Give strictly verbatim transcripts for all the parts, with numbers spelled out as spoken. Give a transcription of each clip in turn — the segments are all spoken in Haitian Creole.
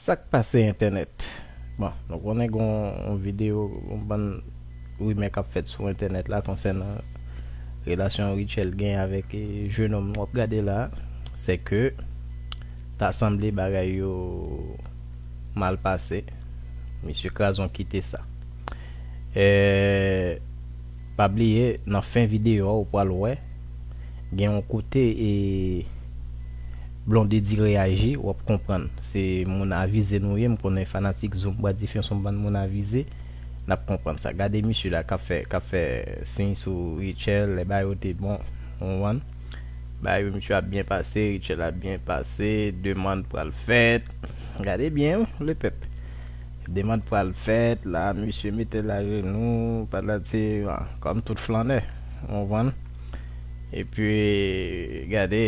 Sa k pase entènèt? Bon, nou konnen gen yon videyo, yon bann rimè k ap fèt sou entènèt la konsènan relasyon Rutshelle gen avèk eh, jenòm w ap gade la. Se ke ta sanble bagay yo mal pase. Misye kraze yon kite sa. Eh, pa bliye, nan fen videyo a, ou pral wè gen yon kote e Blondedy reyaji, w ap konprann. Se moun avize nou ye, m konnen fanatik Zoom Bwa Dife se yon bann moun avize, n ap konprann sa. Gade misye la k ap fè, k ap fè siy sou Rutshelle, lè bagay yo te bon, ou konprann? Bagay yo, misye ap byen pase, Rutshelle ap byen pase, demann pral fèt. Gade byen, wi, lepèp. Demann pral fèt, la, misye mete l ajenou, pa la, se, ah, kòm tout flannè, ou konprann? Epi, gade,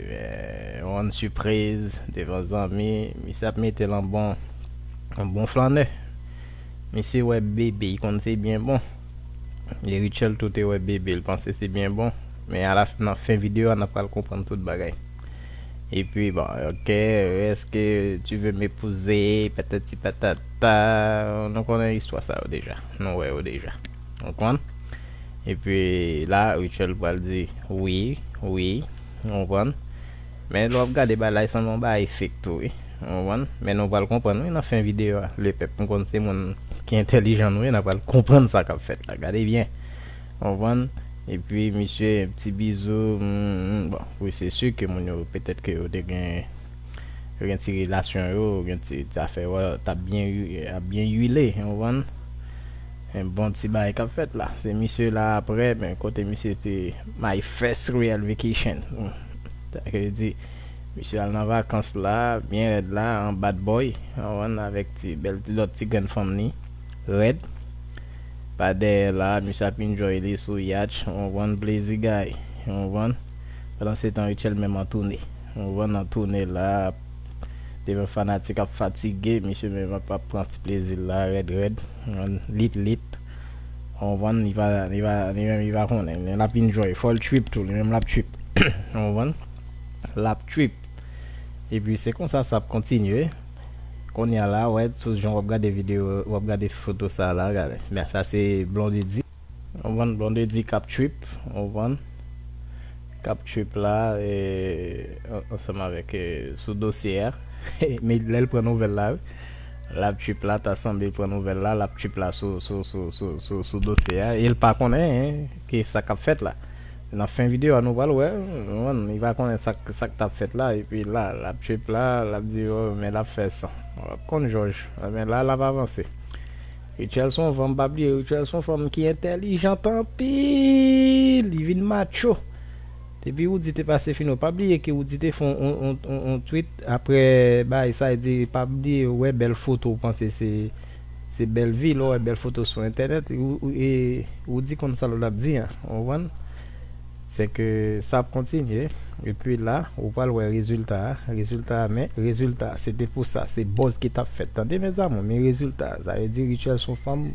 eh, yon sipriz devan zanmi, misye ap mete l an bon, an bon flannè. Misye wè bebe, li konn se byen bon. E Rutshelle tou te wè bebe, li panse se byen bon. Men a la, nan fen videyo a, n ap pral konprann tout bagay. Epi, bon, ok, est-ce que tu veux m'épouser? Patati patata. Nou konnen istwa sa yo deja. Nou wè yo deja. Ou konprann? Epi la, Rutshelle pral di, wi, wi. Ou konprann? Men lè w ap gade bagay la, e sanble yon bagay fake tou, wi. Ou konprann? Men nou pral konprann, wi, nan fen videyo a. Lepèp, m konn se moun ki entèlijan nou ye, n ap pral konprann sa k ap fèt la. Gade byen. Ou konprann? Epi, misye, ti bizou, mm, bon, wi, se si ke moun yo, petèt ke yo te gen, yo gen ti relasyon yo, gen ti, ti afè yo, t ap byen, ap byen uile, ou konprann? Yon bon ti bagay k ap fèt la. Se misye la apre, men kote misye te, my first real vacation. Sa ke di, misye al nan vakans la, byen rèd la, an bad boy, ou konprann, avèk ti, bèl, lòt ti grenn fanm ni, rèd. Pa dèyè la, misye ap enjoy li sou yacht, ou konprann, plezi guy, ou konprann. Pandan se tan, Rutshelle menm an toune, ou konprann, an toune la, devan fanatik ap fatige, misye menm ap, ap pran ti plezi l la, rèd, rèd, ou konprann, lit, lit, ou konprann, li va, li va, li menm, li va konnen, li, l ap enjoy, fò l trip tou, li menm l ap trip, ou konprann, l ap trip. Epi se konsa sa ap kontinye. Kounye a la, wè, tout jan w ap gade videyo, w ap gade foto sa la, gade. Men sa se Blondedy. Ou konprann, Blondedy k ap trip, ou konprann. K ap trip la, e, an-, ansanm avèk, e, sou dosye a. Men lè l pran nouvèl la, wi. L ap trip la, ta sanble l pran nouvèl la, l ap trip la sou, sou, sou, sou, sou, sou dosye a. E l pa konnen, en, ke sa k ap fèt la. Nan fen videyo a, nou pral wè, ou konprann, li pa konnen sa k, sa k t ap fèt la, epi la, l ap trip la, l ap di, oh, men l ap fè san. W ap konn jòj. Men la, l ap avanse. Rutshelle se yon fanm, pa bliye, Rutshelle se yon fanm ki entèlijant anpil, li vin macho. Depi Roody te pase fini, pa bliye ke Roody te fè yon, yon, yon, yon, yon tweet apre bagay sa, li di, pa bliye, ou wè bèl foto, ou panse se, se bèl vi, lè w wè bèl foto sou entènèt, ou, ou, e, Roody konn sa l ap di an, ou konprann? Se ke sa ap kontinye, epi la, ou pral wè rezilta a, rezilta a, men rezilta a, se te pou sa, se buzz ki t ap fèt. Tande, mezanmi, men rezilta a, sa vle di Rutshelle se yon fanm